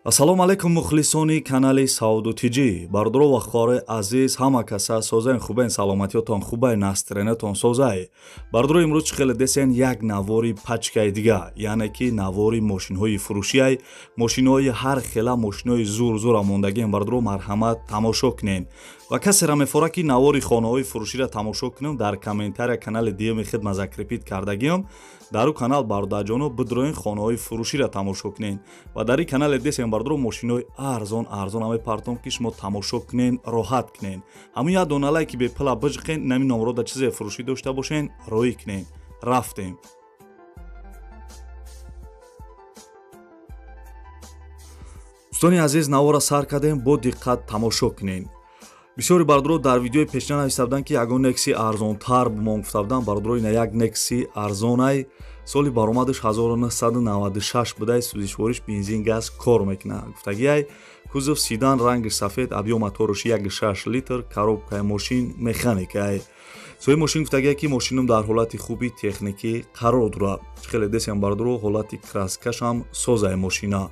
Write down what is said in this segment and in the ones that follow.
Ассалому алайкум, мухлисони канали Сауду Тиҷӣ, бародаро ва хоҳарои азиз, ҳама каса созаен, хубен, саломатиётон хубай, настроениятон созай. Бародаро, имрӯз чӣ хеле десен, як навори пачкаи дига, яъне ки навори мошинҳои фурӯшиай, мошинҳои ҳар хела, мошинҳои зур зура мондагием. Бародаро, марҳамат, тамошо кунен. Ва касера мефора ки навори хонаҳои фурӯширо тамошо кунем, дар комментария канали дуюми хидма закрепить кардагиам. Дар ӯ канал, бародарҷоно, бидроен, хонаҳои фурӯширо тамошо кунен. Ва дар ин канале десем, бародаро, мошинҳои арзон арзон ҳаме партом, ки шумо тамошо кунен, роҳат кунен. Ҳамун як дона лайки бепула биҷиқен, нами номрода чизе фурӯшӣ дошта бошен, роӣ кунен. Рафтем. Дӯстони азиз, навора сар кардем, бо диққат тамошо кунен. Бисёри бародаро дар видеои пешина нависта буданд, ки ягон Некси арзонтар бумон гуфта буданд. Бародаро, ина як Некси арзонай, соли баромадаш 1996 будай, сӯзишвориш бензин, газ кор мекунад гуфтагиай. Кузов седан, ранги сафед, объём мотораш 1,6 литр, коробкаи мошин механикай. Соҳиби мошин гуфтагиай, ки мошинам дар ҳолати хуби техникӣ қарор дорад. Хеле десем, бародаро, ҳолати краскашам созай мошина.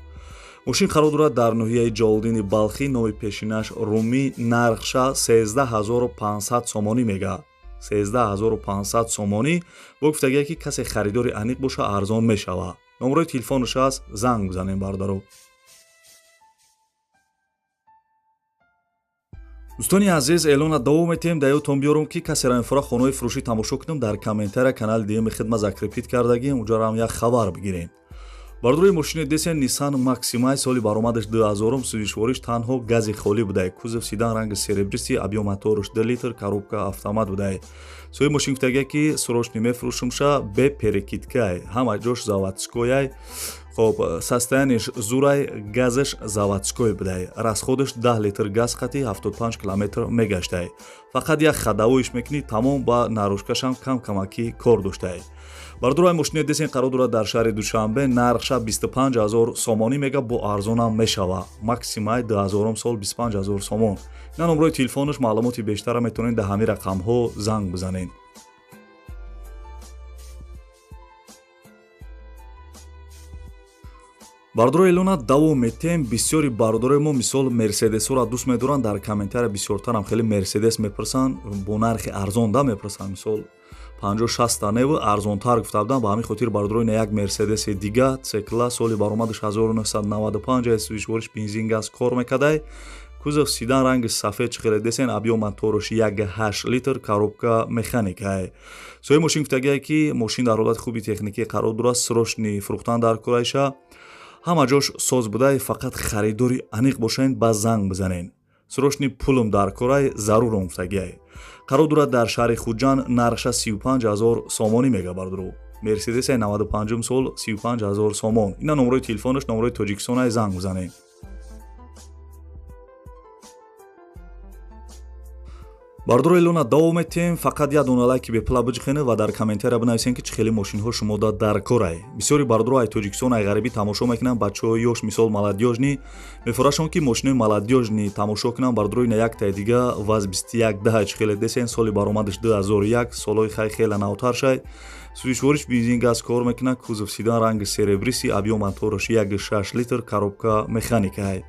Мошин қарор дорад дар ноҳияи Ҷолдини Балхӣ, номи пешинаш Румӣ. Нархша 13 500 сомонӣ мега, 13 500 сомонӣ. Бо гуфтагие, ки касе харидори аниқ боша, арзон мешавад. Номрои телефонаш аст, занг бизанем, бародаро. Дӯстони азиз, эълона давом метиҳем. Дар ёдтон биёрам, ки касера мефора хонаҳои фурӯшӣ тамошо кунам, дар комментария канали дуюми хидма закрепить кардагием, уҷаро ҳам як хабар бигирем. Бародарои, мошини десен Nissan Maxima, соли баромадаш 2000, сӯзишвориш танҳо гази холӣ будай. Кузов седан, ранги серебристый, объём мотораш 2 литр, коробка автомат будай. Соҳиби мошин гуфтагия, ки срочный мефурӯшумша, бе перекидкай, ҳама ҷош заводскойай. Хоб, состояниеш зурай, газаш заводской будай, расходаш 10 литр газ қати 75 километр мегаштай. Фақат як ходовойш мекунӣ, тамом. Ба наружкашам кам камакӣ кор доштай. Бародарои, мошини десен қарор дорад дар шаҳри Душанбе, нархша 25 ҳазор сомонӣ мега, бо арзонам мешава. Максимай 2000 сол, 25 ҳазор сомон. На номрои телефонаш, маълумоти бештара метавонед дар ҳамин рақамҳо занг бизанед. Бародарои, эълона давом метиҳем. Бисёри бародарои мо, мисол, мерседесҳоро дӯст медоранд. Дар комментария бисёртарам хеле мерседес мепурсанд, бо нархи арзон да мепурсанд, мисол, 50-60 неву арзонтар гуфта будам. Ба ҳамин хотир, бародаро, ина як мерседеси дига, С класс, соли баромадаш 1995, сӯзишвориш бензин, газ кор мекардай. Кузов седан, ранги сафед, чӣ хеле десен, объём мотораш 1,8 литр, коробка механикай. Соҳиби мошин гуфтагие, ки мошин дар ҳолати хуби техникӣ қарор дорад, срочный фурӯхтан дар курайша, ҳама ҷош соз будай, фақат харидори аниқ бошен, ба занг бизанен. Срочный пулм дар корай, зарурам гуфтагиай. Қарор дорад дар шаҳри Хуҷанд, нархша 35 ҳазор сомонӣ мега. Бародаро, мерседеси 95 сол, 35 ҳазор сомон. Ина номрои телефонаш, номрои Тоҷикистонай, занг бизанед. Бародаро, эълона давом метиҳем. Фақат як дона лайки бепула биҷиқена ва дар комментария бинависем, ки чӣ хеле мошинҳо шумода дар корай. Бисёри бародаро ай Тоҷикистон, ай ғарибӣ тамошо мекунанд, бачаҳои ёш, мисол, молодёжный, мефурашон, ки мошинои молодёжный тамошо кунанд. Бародаро, ина яктаи дига, ВАЗ 2110, чӣ хеле десен, соли баромадаш 2001, солҳои хай хела навтар шай. Сӯзишвориш бензин, газ кор мекунад. Кузов седан, ранги серебристый, объём мотораш 1,6 литр, коробка механикай.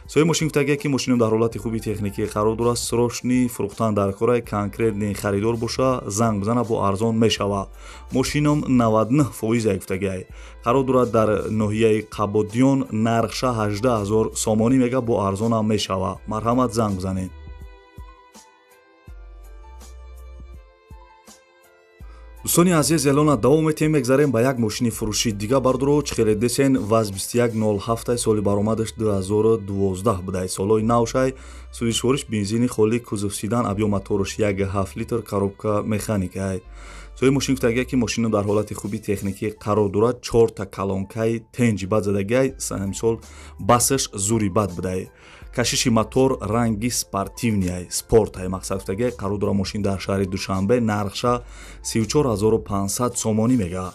Соҳиби мошин гуфтагие, ки мошинам дар ҳолати хуби техникӣ қарор дорад, срочный фурӯхтан дар корай, конкретный харидор боша, занг бизана, бо арзон мешава. Мошинам 99% гуфтагиай. Қарор дорад дар ноҳияи Қабодиён, нархша 18 ҳазор сомонӣ мега, бо арзонам мешава. Марҳамат, занг бизанед. Дӯстони азиз, эълона давом метиҳем. Мегзарем ба як мошини фурӯши дига. Бародаро, чӣ хеле десен, ВАЗ 2107, соли баромадаш 2012 будай, солҳои навшай. Сӯзишвориш бензини холӣ, кузов седан, объём мотораш 1,7 литр, коробка механикай. Соҳиби мошин гуфтагия, ки мошинам дар ҳолати хуби техникӣ қарор дорад, чорта колонкаи тенҷи бад задагиай, мисол, басаш зури бад будай. Кашиши мотор ранги спортивныйай, спортай мақсад гуфтагиай. Қарор дорад мошин дар шаҳри Душанбе, нархша 34 500 сомонӣ мега.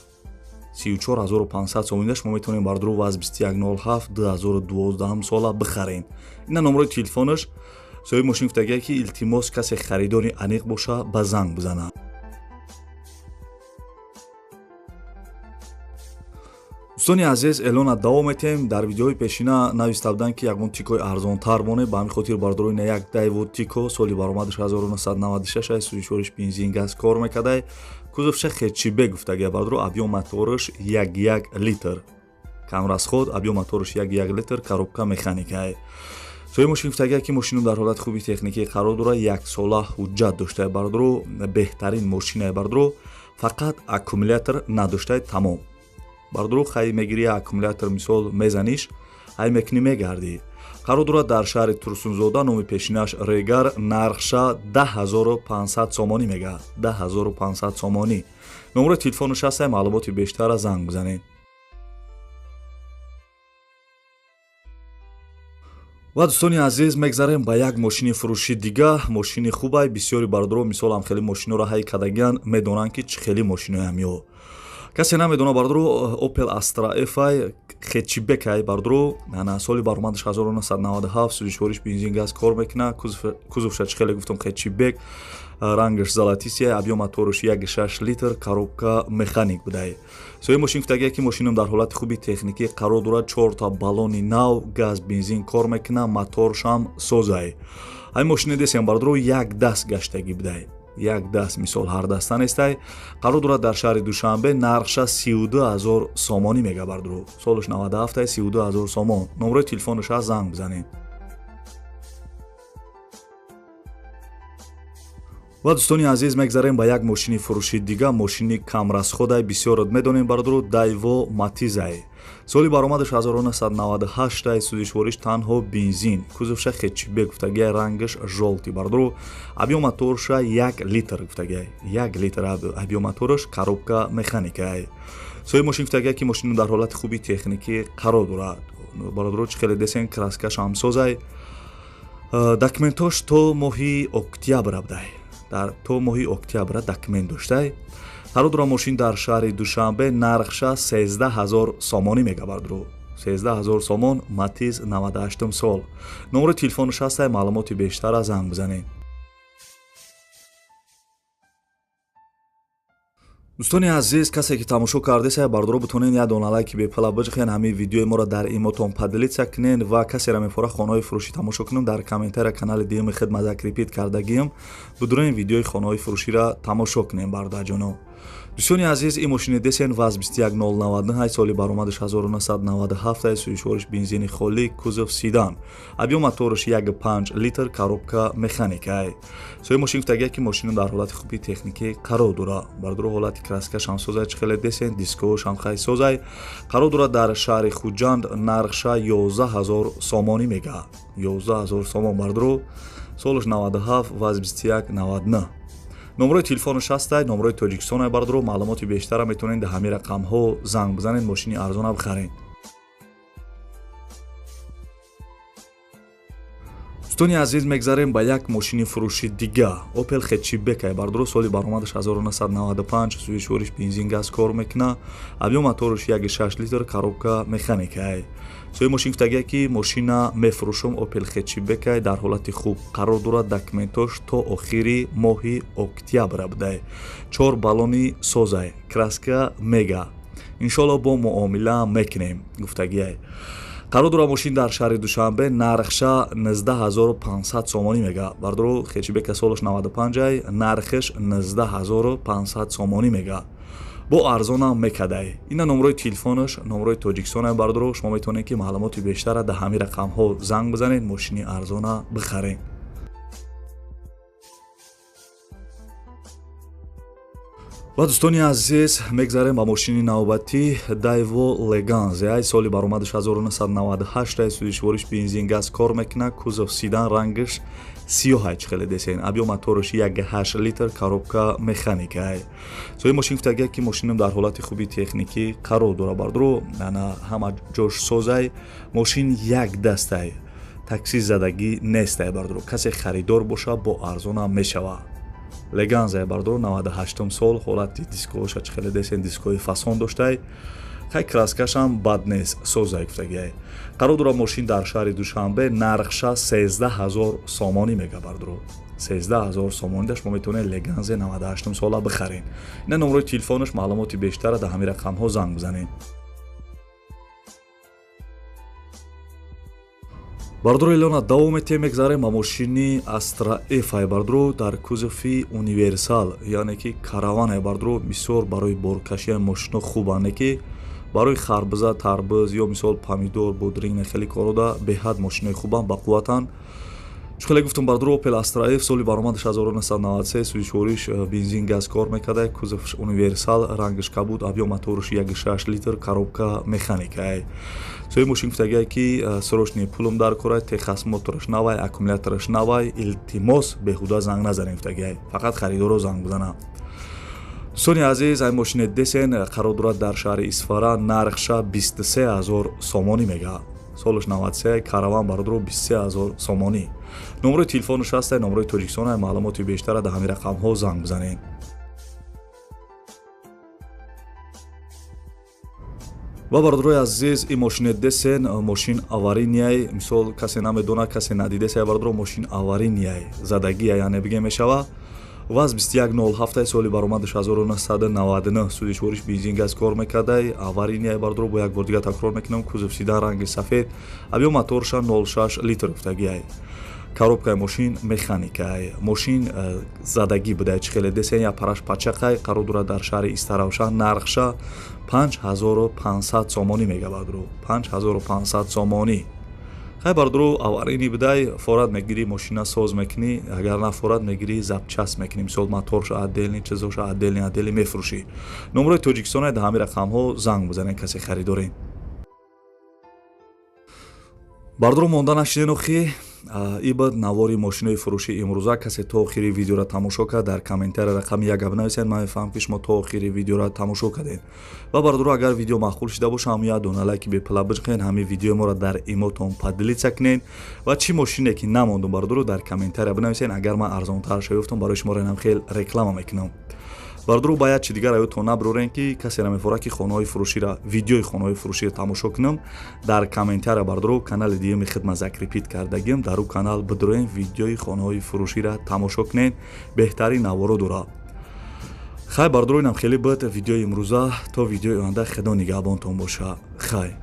34 500 сомонӣ шумо метавонед, бародаро, ВАЗ 2107 2012 сола бихаред. Ина номрои телефонаш. Соҳиби мошин гуфтагиай, ки илтимос, касе харидори аниқ боша, ба занг бизанад. Дӯстони Дӯстони азиз, эълона давом метем. Дар видеои пешина нависта буданд, ки ягон Тикои арзонтар моне. Ба ҳамин хотир, бардорои, на як Дайво Тико, соли баромадаш 1996 ай, сӯзишвориш бензин, газ кор мекардай, кузовша хэтчбек гуфтагия, бардоро. Объём мотораш 1,1 литр, камрасход, объём мотораш 1,1 литр, коробка механикай. Соҳиби мошин гуфтагия, ки мошинум дар ҳолати хуби техникӣ қарор дорад, яксола ҳуҷҷат доштае, бардоро. Беҳтарин мошинае, бардоро, фақат аккумулятор надоштае, тамом, бардоро. Хай, мегирӣ аккумулятор, мисол, мезаниш, ҳай мекунӣ, мегардӣ. Қарор дорад дар шаҳри Турсунзода, номи пешинаш Регар. Нархша 10 500 сомонӣ мега, 10 500 сомонӣ. Номерои телефонаш ҳастай, маълумоти бештара занг бизанед. Ва, дӯстони азиз, мегзарем ба як мошини фурӯши дига. Мошини хубай. Бисёри бардоро, мисол, ҳам хеле мошиноро ҳай кардагиан, медонанд, ки чӣ хели мошиноям ё касе намедона, бардоро. Opel Astra F ай, хэтчбек ай, бардоро. Ана, соли баромадаш 1997, сӯзишвориш бензин, газ кор мекунад, кузовша, чӣ хеле гуфтам, хэтчбек, рангаш золотистый, объём мотораш 1,6 литр, коробка механик будай. Соҳиби мошин гуфтагия, ки мошинам дар ҳолати хуби техникӣ қарор дорад, чорта баллони нав, газ, бензин кор мекунад, моторшам созай. Ҳамин мошине десем, бардоро, як даст гаштагӣ будай, як даст, мисол, ҳар даста нестай. Қарор дорад дар шаҳри Душанбе, нархша 32 000 сомонӣ мега, бардоро. Солаш 97, 32 000 сомон. Номерои телефонаш ҳаст, занг бизанед. Ва, дӯстони азиз, мегзарем ба як мошини фурӯши дига. Мошини камрасход ай, бисёрот медонем, бардоро. Дайво Матизай, соли баромадаш 1998 ай, сӯзишвориш танҳо бензин, кузовша хэтчбек гуфтагиай, рангаш жёлтый, бардоро. Объём моторша 1 литр гуфтагиай, 1 литр объём мотораш, коробка механикай. Соҳиби мошин гуфтагиай, ки мошин дар ҳолати хуби техникӣ қарор дорад, бародаро. Чӣ хеле десен, краскаш ҳамсозай, документош то моҳи октябр абдай, дар то моҳи октябра документ доштай. Қарор дорад мошин дар шаҳри Душанбе, нархша 13 000 сомонӣ мега, бардоро, 13 000 сомон. Матиз, 98 сол. Номерои телефонаш ҳастай, маълумоти бештара занг бизанед. Дӯстони азиз, касе ки тамошо кардеса, бардоро, бутонен як дона лайки бепала биҷихен, ҳамин видеои моро дар имотон поделиться кунен. Ва касеро мефора хонаҳои фурӯшӣ тамошо кунем, дар комментария канали дуюми хидмат закрепить кардагием, будурен, видеои хонаҳои фурӯширо тамошо кунем, бародарҷоно. Дӯстони азиз, ин мошини десен, ВАЗ 21099, соли баромадаш 1997, сӯзишвориш бензини холӣ, кузов седан, объём мотораш 1,5 литр, коробка механикай. Соҳиби мошин гуфтагия, ки мошинам дар ҳолати хуби техникӣ қарор дорад, бардоро. Ҳолати краскаш ҳам созай, чӣ хеле десен, дискош ҳам хай созай. Қарор дорад дар шаҳри Хуҷанд, нархша 11 000 сомонӣ мега, 11 000 сомон, бардоро. Солаш 97, ВАЗ 2199. Номерои телефонаш ҳастай, номерои Тоҷикистон, бардоро. Маълумоти бештара метавонед дар ҳамин рақамҳо занг бизанед, мошини арзона бихаред. Дӯстони азиз, мегзарем ба як мошини фурӯши дига. Opel хэтчбек ай, бардоро. Соли баромадаш 1995, сӯзишвориш бензин, газ кор мекунад, объём мотораш 1,6 литр, коробка механикай. Соҳиби мошин гуфтагия, ки мошина мефурӯшам, Opel хэтчбек ай, дар ҳолати хуб қарор дорад, документош то охири моҳи октябра будай, чор баллони созай, краска мега, иншоалло бо муомила мекунем гуфтагиай. Қарор дорад мошин дар шаҳри Душанбе, нархша 19 500 сомонӣ мега, бардоро. Хэтчбека, солаш 95 ай, нархаш 19 500 сомонӣ мега, бо арзонам мекадай. Ина номерои телефонаш, номерои Тоҷикистон, бардоро. Шумо метавонед, ки маълумоти бештара дар ҳамин рақамҳо занг бизанед, мошини арзона бихаред. Ва, дӯстони азиз, мегзарем ба мошини навбатӣ. Дайво Леганзе ай, соли баромадаш 1998 ай, сӯзишвориш бензин, газ кор мекунад, кузов седан, рангаш сиёҳай, чӣ хеле десен, объём мотораш 1,8 литр, коробка механикай. Соҳиби мошин гуфтагия, ки мошинам дар ҳолати хуби техникӣ қарор дорад, бардоро. Ана, ҳама ҷош созай, мошин як дастай, такси задагӣ нестай, бардоро. Касе харидор боша, бо арзонам мешавад. Леганза, бардоро, 98 сол. Ҳолати дискоша чӣ хеле десен, дискои фасон доштай, хай, краскашам бад нест, созай гуфтагиай. Қарор дорад мошин дар шаҳри Душанбе, нархша 13 000 сомонӣ мега, бардоро. 13 000 сомонӣ да шумо метавонед Леганзе 98 сола бихаред. Ина номерои телефонаш, маълумоти бештара дар ҳамин рақамҳо занг бизанед. Бардоро, эълона давом метиҳем, мегзарем ба мошини Астра F ай, бардоро, дар кузови универсал, яъне ки караван ай, бардоро. Бисёр барои боркашии мошино хубанд, ки барои харбуза, тарбуз ё мисол помидор, бодринг, хеле корода беҳад мошинои хубанд, бақувватанд. Чун хеле гуфтам, бардоро, Opel Astra F, соли баромадаш 1993, сӯзишвориш бензин, газ кор мекарда, кузовш универсал, рангаш кабуд, объём моторш 1,6 литр, коробка механикай. Сои мошин гуфтагие ки срочный пулум дар кора, техосмотраш навай, аккумулятораш навай, илтимос, беҳуда занг назанем, гуфтагие, фақат харидоро занг бизанам. Дӯстони азиз, ай мошине десен қарор дорад дар шаҳри Исфара, нархша 23 ҳазор сомонӣ мега. Солаш 93, караван, бародаро, 23 ҳазор сомонӣ. Номерои телефонаш ҳаста, номерои Тоҷикистон. Маълумоти бештара дар ҳамин рақамҳо занг бизанед. Ва, бародарои азиз, ин мошине десен, мошин аварийный, мисол касе намедона, касе надидеса, бародаро, мошин аварийный, задагия, яъне бигем мешава. ВАЗ 2107, соли баромадаш 1999, сӯзишвориш бензин, газ кор мекардай, аварийный, бародаро, бо як бор дига такрор мекунам, кузов седан, ранги сафед, объём моторша 06 литр гуфтагиай, коробкаи мошин механикай. Мошин задагӣ будай, чӣ хеле десен, я параш пачақай. Қарор дорад дар шаҳри Истаравшан, нархша 5500 сомонӣ мега, бародаро, 5500 сомонӣ. Хай, бародаро, аварийный будай, форат мегирӣ, мошина соз мекунӣ, агар на форат мегирӣ, запчасть мекунӣ, мисол моторша отдельный, чизоша отдельный, отдельный мефурӯшӣ. Номерои Тоҷикистон, дар ҳамин рақамҳо занг бизанед, касе харидорем. Бародаро, монда нашиден охи, ибад навори мошинои фурӯши имрӯза. Касе то охири видеоро тамошо кард, дар комментария рақами як бинависед, ман мефаҳмам, ки шумо то охири видеоро тамошо кардед. Ва, бародаро, агар видео маъқул шида боша, ҳам як дона лайки бепула биҷиқед, ҳамин видеои моро дар имотон поделиться кунед ва чӣ мошине ки намондум, бародаро, дар комментария бинависед. Агар ман арзонтар шаёфтам, барои шуморо инам хел реклама мекунам. Бародаро, ба як чи дигар аётон набирорем, ки касе намефорад, ки хонаҳои фурӯшира, видеои хонаҳои фурӯширо тамошо кунам, дар комментария, бародаро, канали дуюми хидмат закрепить кардагим, дар ӯ канал бидуроем, видеои хонаҳои фурӯшира тамошо кунед, беҳтарин наворо дорад. Хай, бародаро, инам хеле буд видеои имрӯза. То видеои оянда, худо нигаҳбонтон боша. Хай.